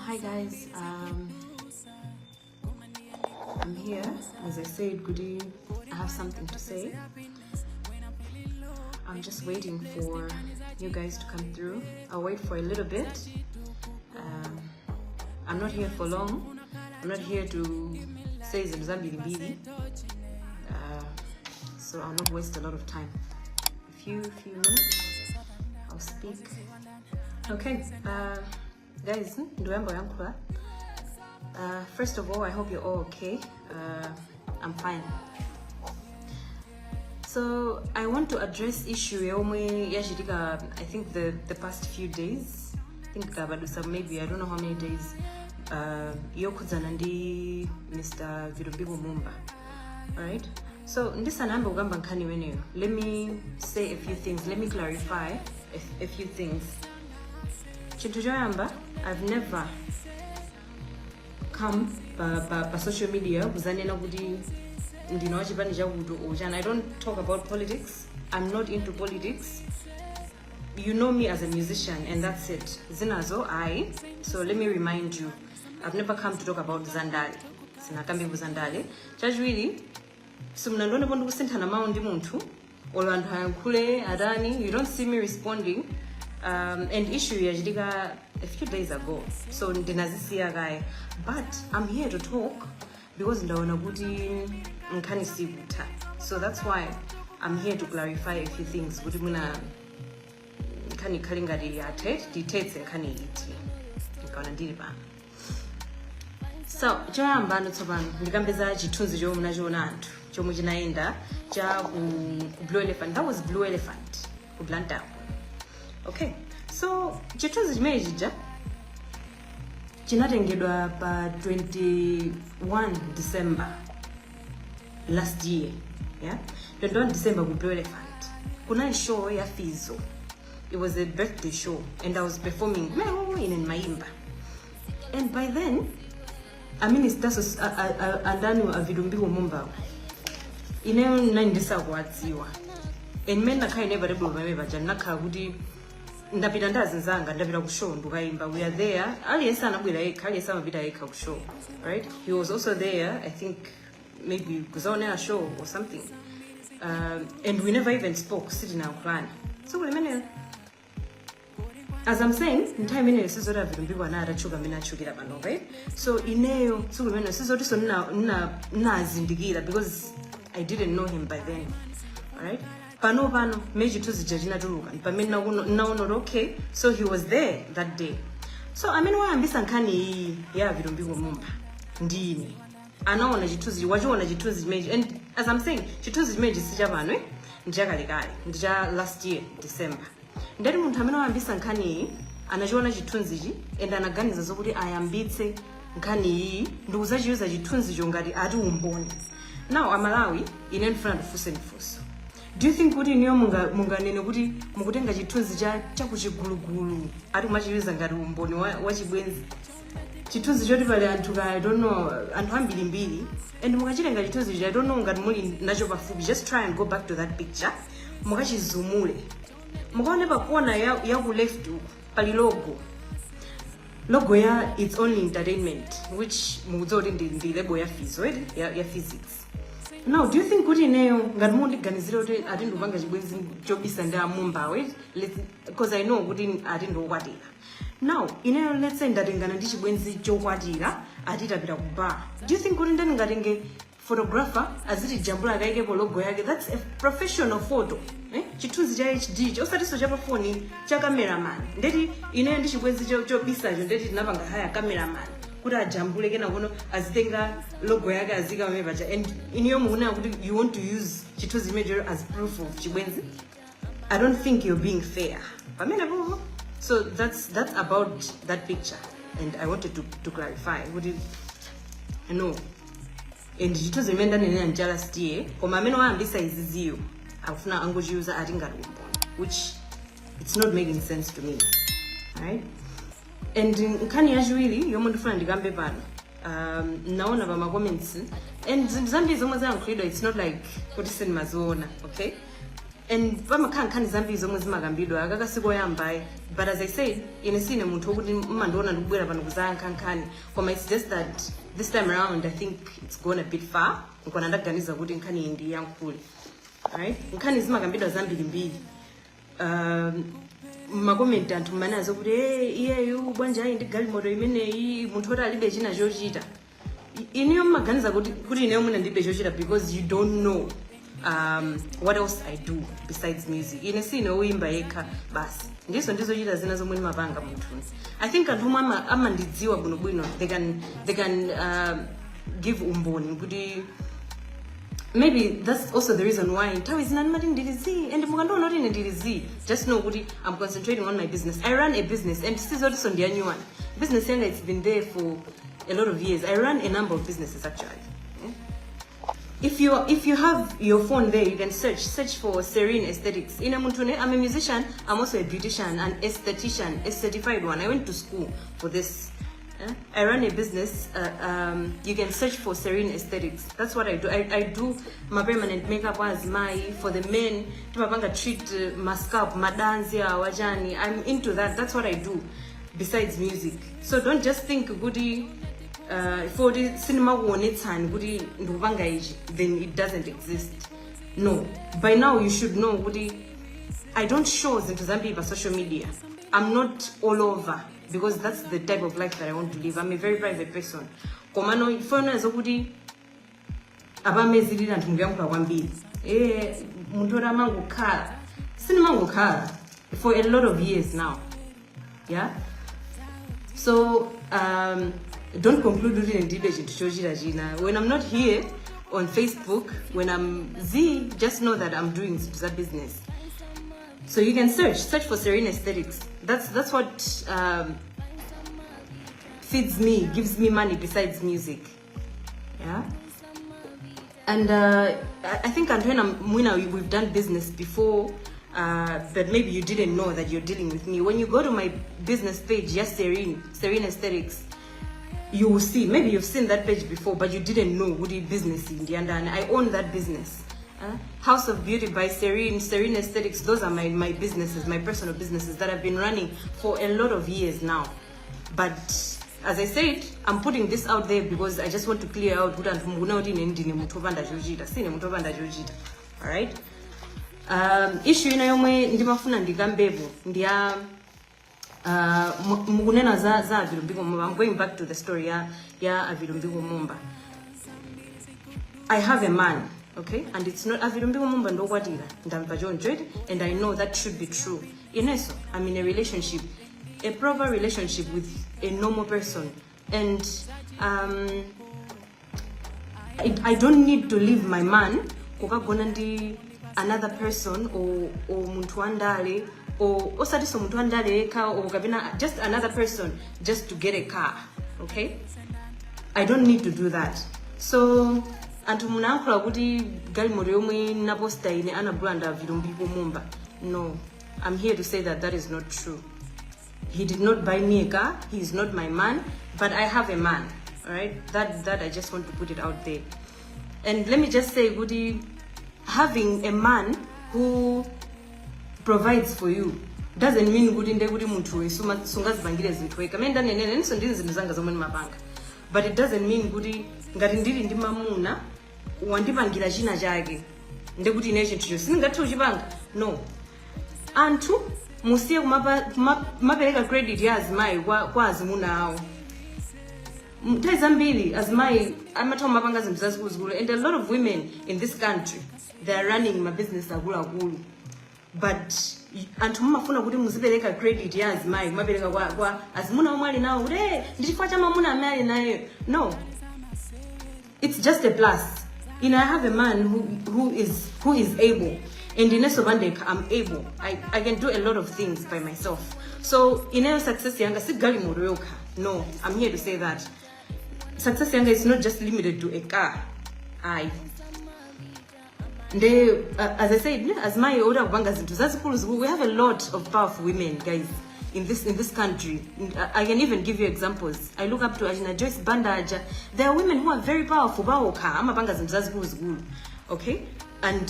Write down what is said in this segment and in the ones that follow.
Hi guys. I'm here. As I said, goodie, I have something to say. I'm just waiting for you guys to come through. I'll wait for a little bit. I'm not here for long. I'm not here to say zambiri. So I'll not waste a lot of time. A few minutes, I'll speak. Okay, guys, ndiyambe kuyankhula. First of all, I hope you're all okay. I'm fine. So I want to address issue yomwe yachitika, I think the past few days. I think padutsa maybe, I don't know how many days, yokhudzana ndi Mr. Vitumbiko Mumba. Alright? So ndisanayambe kukamba nkhani imeneyo, let me say a few things. Let me clarify a few things. Chinthu choyamba, I've never come pa social media kuzanena kuti ndine wachipani chakuti uchani. I don't talk about politics. I'm not into politics. You know me as a musician and that's it. Zinazo I so let me remind you, I've never come to talk about zandale. Sinakambe zandale. Chachiwiri, simunandionepo ndikusinthana mawu ndi munthu, olo anthu ayankhule atani. You don't see me responding. And issue yachitika a few days ago, so ndinazisiya kaye, but I'm here to talk because ndaona kuti nkhani sikutha. So that's why I'm here to clarify a few things, kuti mwina nkhani ikhale ngati yathe, tithetse nkhani iti nkaona ndili pano. So choyamba ano tsopano ndikambe za chithunzi chomwe munachiona anthu, chomwe chinayenda cha ku Blue Elephant. That was Blue Elephant ku Blantyre. Okay, so chithunzi chimene chija chinatengedwa pa 21 December last year, yeah, 21 December ku Blue Elephant. Kunali show ya Fizo. It was a birthday show and I was performing kumene ine ndimayimba. And by then a minister andani, a Vitumbiko Mumbawo, ineyo nani ndisakuwadziwa. And mmene nakhala ine patebolo pamene paja, ndinakhala kuti ndapita ndi azinzanga, ndapita ku show ndikayimba. We are there, aliyense anabwera yekha, aliyense amapita yekha ku show, right? He was also there, I think maybe kuzaonera show or something, and we never even spoke. Sitinayankhulana tsiku limenelo. As I'm saying, nthawi imeneyo sizoti a Vitumbiko ana atatchuka amene atchukira pano, right? So ineyo tsiku limeneyo sizotinso ndinazindikira because I didn't know him by then, alright? Pano pano mmene chithunzi cha chinatuluka, pamene naona kuti okay, so he was there that day. So amene wayambisa nkhani iyi ya Vitumbiko Mumba ndine. Anaona chithunzi, wachiona chithunzi chimenechi. And as I'm saying, chithunzi chimenechi sichapano, eh? Ndichakalekale, ndicha last year December. Ndati munthu amene wayambisa nkhani iyi anachiona chithunzichi and anaganiza zokuti ayambitse nkhani iyi ndikuzachiuza chithunzicho ngati ati umboni. Now Amalawi, ine ndifuna ndifunse mfunso. Do you think kuti iniyo munganene kuti mukutenga chithunzi cha chakuchigulugulu ati kumachiuza ngati umboni wa chibwenzi, chithunzi choti pali anthu ka, I don't know, anthu ambirimbiri, and mukachitenga chithunzi, I don't know ngati muli nacho pafupi, just try and go back to that picture, mukachizumule, mukaone pa kona ya ku left uku pali logo ya It's Only Entertainment, which mukudziwa kuti ndi label ya Fizo, right? Ya Physics. Now do you think kuti ineyo, ngati mundiganizire kuti ati ndikupanga chibwenzi chobisa ndi amumba, right? Because I know kuti ati ndiokwatira. Now ineyo, let's say ndatengana ndi chibwenzi chokwatira, ati tapita ku bar, do you think kuti ndingatenge photographer aziti jambula, akaikepo logo yake? That's a professional photo, eh? Chithunzi cha HD, osatinso cha pafoni, cha cameraman. Ndeti ineyo ndi chibwenzi chobisacho, ndeti tinapanga hire cameraman kuti ajambule, kena kuno azitenga logo yake azika pamene paja. And iniyo mukunena kuti you want to use chithunzi chimenecho as proof of chibwenzi? I don't think you're being fair pamene popo. So that's about that picture and I wanted to clarify kuti no. And chithunzi chimene ndanenera ncha last year, koma amene wayambisa iziziyo akufuna angochiyuza ati ngati umboni, which it's not making sense to me, right? And nkhani yachiwiri yomwe ndifuna ndikambe pano, naona pa ma comments and zinthu zambiri zomwe zayankhulidwa, it's not like kuti sindimaziona, okay? And pamakhala nkhani zambiri zomwe zimakambidwa, aka sikoyamba. But as I said, ine sine munthu wokuti mmandiona ndikubwera pano kuzayankha nkhani, koma it's just that this time around I think it's gone a bit far, nkona ndaganiza kuti nkhani iyi ndiyankhule. Alright, nkhani zimakambidwa zambirimbiri. Ma comment anthu mmanazo kuti, "Hey, iyeyu bwanji ayi ndi galimoto imeneyi, munthu oti alibe china chochita?" Inuyo mmaganiza kuti ineyo mwina ndilibe chochita because you don't know what else I do besides music. Ine sine woyimba yekha basi, ndiso ndizochita zina zomwe ndimapanga munthuni. I think anthu omwe amandidziwa bwinobwino, they can give umboni kuti maybe that's also the reason why nthawi zina ndimati ndili zii. And mukandiona kuti ine ndili zii, just know kuti I'm concentrating on my business. I run a business, and sizotinso ndi new one. Business yanga, it's been there for a lot of years. I run a number of businesses, actually. If you have your phone there, you can search for Serene Aesthetics. Ine munthune, I'm a musician, I'm also a beautician, an esthetician, a certified one. I went to school for this. Eh? I run a business. You can search for Serene Aesthetics. That's what I do. I do my permanent makeup as my for the men. Timapanga treat my scalp, madanzi, wajani. I'm into that. That's what I do besides music. So don't just think kuti for the sindimakuonetsani kuti ndikupanga ichi, then it doesn't exist. No, by now you should know kuti I don't show zinthu zambiri pa social media. I'm not all over because that's the type of life that I want to live. I'm a very private person. Komano ifona zokuti apamezilira anthu mukuyankhula kwambiri, munthu oti amangokhala, sindimangokhala for a lot of years now. Yeah, so don't conclude kuti ndilibe chinthu chochita china. When I'm not here on Facebook, when I'm zii, just know that I'm doing zinthu za business. So you can search for Serene Aesthetics. That's what feeds me, gives me money besides music. Yeah. And I think anthu ena mwina we've done business before, but maybe you didn't know that you're dealing with me. When you go to my business page, yes, Serene Aesthetics, you will see. Maybe you've seen that page before, but you didn't know who the business in the and I own that business. House of Beauty by Serene, Serene Aesthetics, those are my businesses, my personal businesses that I've been running for a lot of years now. But as I said, I'm putting this out there because I just want to clear out kuti anthu mukuona kuti ine ndine munthu wopanda chochita. Sine munthu wopanda chochita. Alright? Issue ina yomwe ndimafuna ndikambepo ndiya mukunena za Avilumbiko Mumba. I'm going back to the story ya Avilumbiko Mumba. I have a man, okay? And it's not Avilumbiko Mumba ndokwatira, ndamva choncho eti, and I know that should be true. Ineso, I'm in a relationship, a proper relationship with a normal person, and I don't need to leave my man kukagona ndi another person or munthu wandale, or osatinso munthu wandale yekha, or kapena just another person just to get a car, okay? I don't need to do that. So anthu munayankhula kuti galimoto yomwe naposta ine anagula nda Vitumbiko Mumba. No, I'm here to say that that is not true. He did not buy me a car. He is not my man, but I have a man. All right, that I just want to put it out there. And let me just say kuti, having a man who provides for you doesn't mean kuti nde kuti munthu sungazipangire zinthu wekha. Amene ndanenera, inenso ndili zinthu zanga zomwe ndimapanga, but it doesn't mean kuti ngati ndili ndi mamuna wandipangira china chake, ndekuti ine chinthucho sindingathe kuchipanga. No, anthu musiye kumapereka credit ya azimayi kwa azimuna awo. Nthawi zambiri azimayi amatha kumapanga zinthu zazikuluzikulu, and a lot of women in this country, they are running mabusiness akuluakulu, but anthu mumafuna kuti muzipereka credit ya azimayi, kumapereka kwa azimuna omwe ali nawo kuti, "Eh, ndi chifukwa cha mamuna amene ali nayo." No, it's just a plus. I have a man who is able, and ineso pandekha I'm able. I can do a lot of things by myself. So ineyo success yanga si galimoto yokha. No, I'm here to say that success yanga is not just limited to a car. Ayi. Nde as I said, azimayi oti akupanga zinthu zazikulu zikulu. We have a lot of powerful women, guys, in this country. I can even give you examples. I look up to achina Joyce Banda aja. There are women who are very powerful, paokha amapanga zinthu zazikulu zikulu, okay? And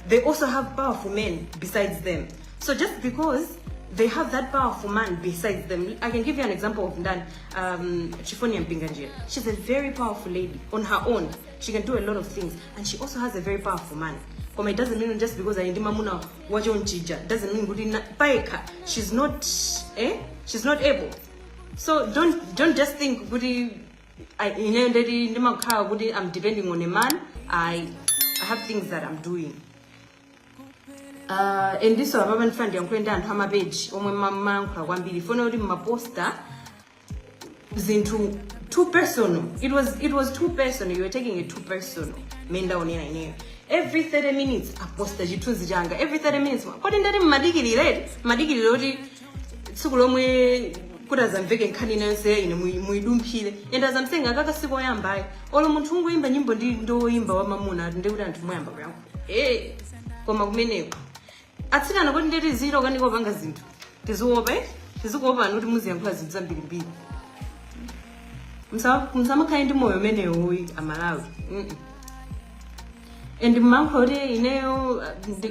they also have powerful men besides them. So just because they have that powerful man besides them, I can give you an example of Ndan Chifonia Mpinganjira. She's a very powerful lady on her own. She can do a lot of things, and she also has a very powerful man. Koma it doesn't mean just because ali ndi mamuna wachonchija doesn't mean kuti paekha she's not, eh? She's not able. So don't just think kuti ine ndeti ndimakhala kuti I'm depending on a man. I have things that I'm doing. And this apapa ndifuna ndiyankhule ndi anthu ama page omwe mayankhula kwambiri funa kuti mmaposta zinthu too personal. It was too personal. You were taking it too personal. Me ndaonera ineyo, every 30 minutes aposta chithunzi changa, every 30 minutes. Kodi ndati mmadikirire, mmadikirire kuti tsiku lomwe kuti azamveke nkhani inayonse ine muyidumphire? And as I'm saying, akaka sikoyambayi. Olo munthu ungoyimba nyimbo ndi ndoyimba wa mamuna, ndi kuti anthu muyamba kuyankhula. Koma kumeneko atsikana, kuti ndeti zilo kanika kupanga zinthu, tiziopa, eh? Tizikuopani kuti muziyankhula zinthu zambirimbiri. Msamakhale ndi moyo umenewoyi, Amalawi. And mmankha kuti ineyo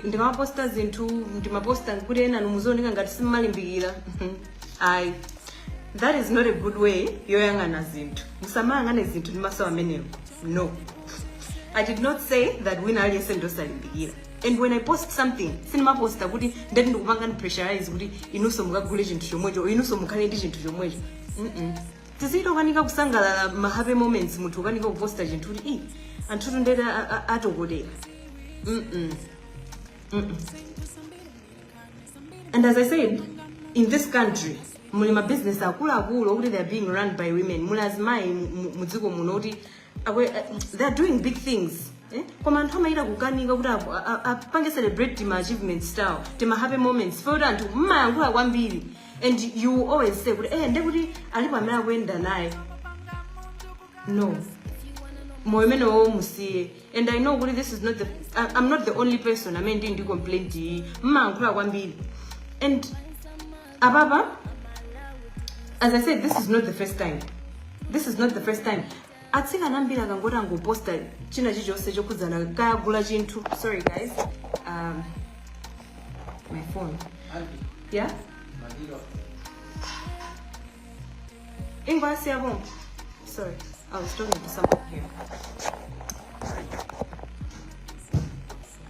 ndikamaposta zinthu, ndimaposta kuti ena muzioneka ngati simmalimbikira. Ayi, that is not a good way yoyang'ana zinthu. Musamayang'ane zinthu ndi maso amenewo. No, I did not say that wina aliyense ndosalimbikira. And when I post something, sindimaposta kuti ndati ndikupangani pressurize kuti inunso mukagule chinthu chomwecho, inunso mukhale ndi chinthu chomwecho. Tizito kanika kusangalala ma happy moments. Munthu ukanika kuposta chinthu kuti i anthutu ndeti atokotera. And as I said, in this country muli ma business akuluakulu okuti they are being run by women. Muli azimayi mudziko muno kuti they are doing big things, eh? Koma anthu amayita kukanika kuti apange celebrate tima achievement style, tima happy moments, for kuti anthu mmayankhula kwambiri. And you always say kuti ndekuti alipo amene akuyenda naye. No, moyo umenewo musiye. And I know kuti this is not the I'm not the only person amene ndili ndi complaint iyi. Mmayankhula kwambiri. And apapa, as I said, this is not the first time. This is not the first time. Atsikana ambiri akangoti angoposta china chilichonse chokhudzana kayagula chinthu. Sorry guys, my phone. Yeah, ingwasiyabonga. Sorry, I was talking to someone here.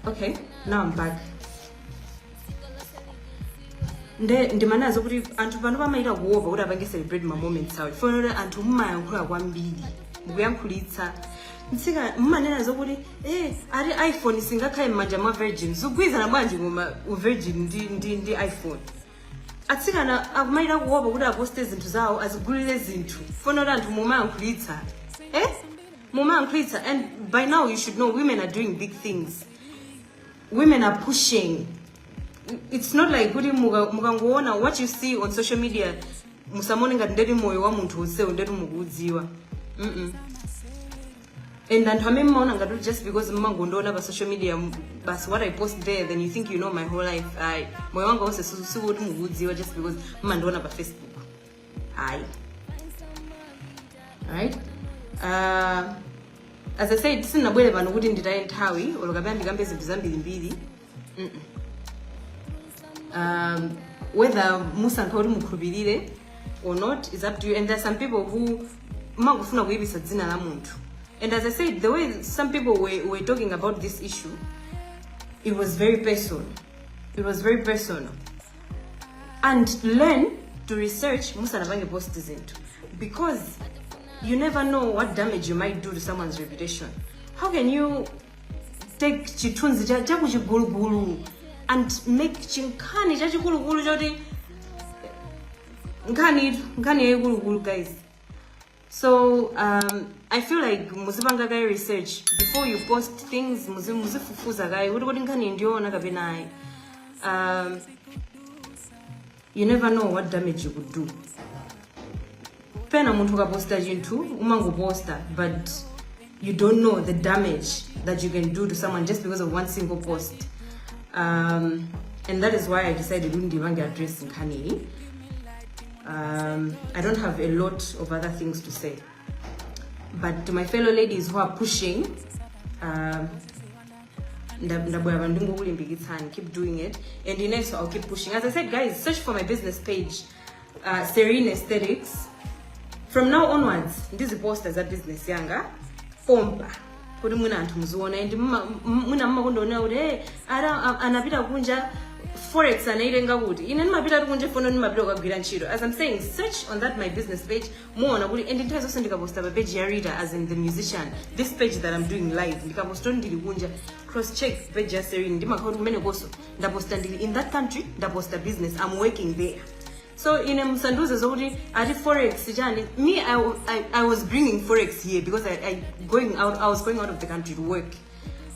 Okay, now I'm back. Nde ndimanazo kuti anthu pano pamayita kuopa kuti apange celebrate ma moments awo, fonera anthu mumayankhula kwambiri, mukuyankhulitsa mtsika, mumanena zokuti ati iPhone singakhale m'manja mwa virgin. Zikugwirizana bwanji koma virgin ndi iPhone? Atsikana akumayita kuopa kuti aposte zinthu zawo, azigulire zinthu, fonera anthu mumayankhulitsa, eh, mumayankhulitsa. And by now you should know women are doing big things. Women are pushing. It's not like kuti mukangoona what you see on social media, musamone ngati ndeti moyo wa munthu onsewo ndeti mukuudziwa. And anthu amene mmaona ngati kuti just because mmangondiona pa social media, basi, what I post there, then you think you know my whole life. Ayi, moyo wanga wonse sikuti mukuudziwa just because mmandiona pa Facebook, ayi. Right, as I said, sindinabwere pano kuti nditaye nthawi olo kapena ndikambe zinthu zambirimbiri. Whether musankha kuti mukhulupirire or not is up to you. And there are some people who mangofuna kuyipisa dzina la munthu. And as I said, the way some people were talking about this issue, it was very personal. It was very personal. And learn to research musanapange post zinthu, because you never know what damage you might do to someone's reputation. How can you take chithunzi chakuchigulugulu and make chinkhani chachikulukulu choti nkhani, nkhani yayikulukulu, guys? So I feel like muzipanga kaye research before you post things. Muzifufuza kaye kuti nkhani ndiyoona kapena ayi. You never know what damage you could do. Pena munthu ukaposta chinthu, umangoposta, but you don't know the damage that you can do to someone just because of one single post. And that is why I decided kuti ndipange address nkhaniyi. I don't have a lot of other things to say, but to my fellow ladies who are pushing, Ndabwera pano ndingokulimbikitsani. Keep doing it, and inenso I'll keep pushing. As I said, guys, search for my business page, Serene Aesthetics. From now onwards ndiziposta za business yanga pompa kuti mwina anthu muziona. And mwina mmakondaonera kuti, "Hey, ara anapita kunja, forex anaitenga kuti?" Ine ndimapita kunja fono, ndimapita kukagwira ntchito. As I'm saying, search on that my business page, muona kuti, and nthawi zonse ndikaposta pa page ya Rita, as in the musician, this page that I'm doing live, ndikaposta kuti ndili kunja, cross check page ya Serene, ndimakhala kuti kumene koso ndaposta ndili in that country, ndaposta business, I'm working there. So ine musandiuze zokuti ati forex chani. Me, I was bringing forex here because I was going out of the country to work.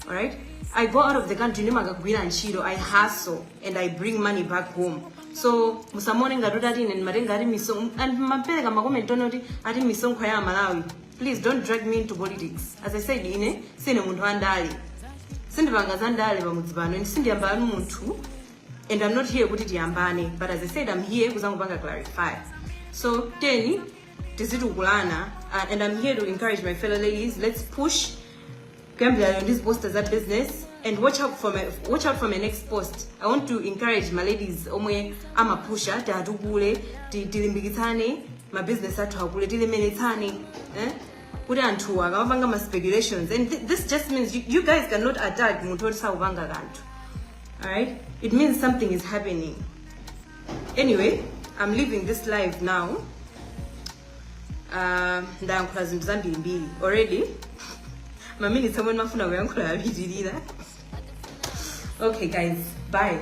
All right, I go out of the country, ndimakagwira ntchito, I hustle and I bring money back home. So musamone ngati kuti ati ine ndimatenga ati misonkho, and mapereka ma comment ono kuti ati misonkho ya Malawi. Please don't drag me into politics. As I said, ine sine munthu wandale, sindipanga za ndale pamudzi pano, and sindiyambani munthu, and I'm not here kuti tiyambane. But as I said, I'm here kuzangopanga clarify. So teni tizitukulana, and I'm here to encourage my fellow ladies. Let's push. Kuyambira lero ndiziposta za business, and watch out for my next post. I want to encourage my ladies omwe amapusha, tiatukule, tilimbikitsane, ma business athu akule, tilemeretsane, eh? Kuti anthu akamapanga ma speculations, and this just means you guys cannot attack munthu oti sakupanga kanthu. Alright, it means something is happening. Anyway, I'm leaving this live now. Ndayankhula zinthu zambirimbiri already, ma minutes omwe ndimafuna kuyankhula apitirira. Okay guys, bye.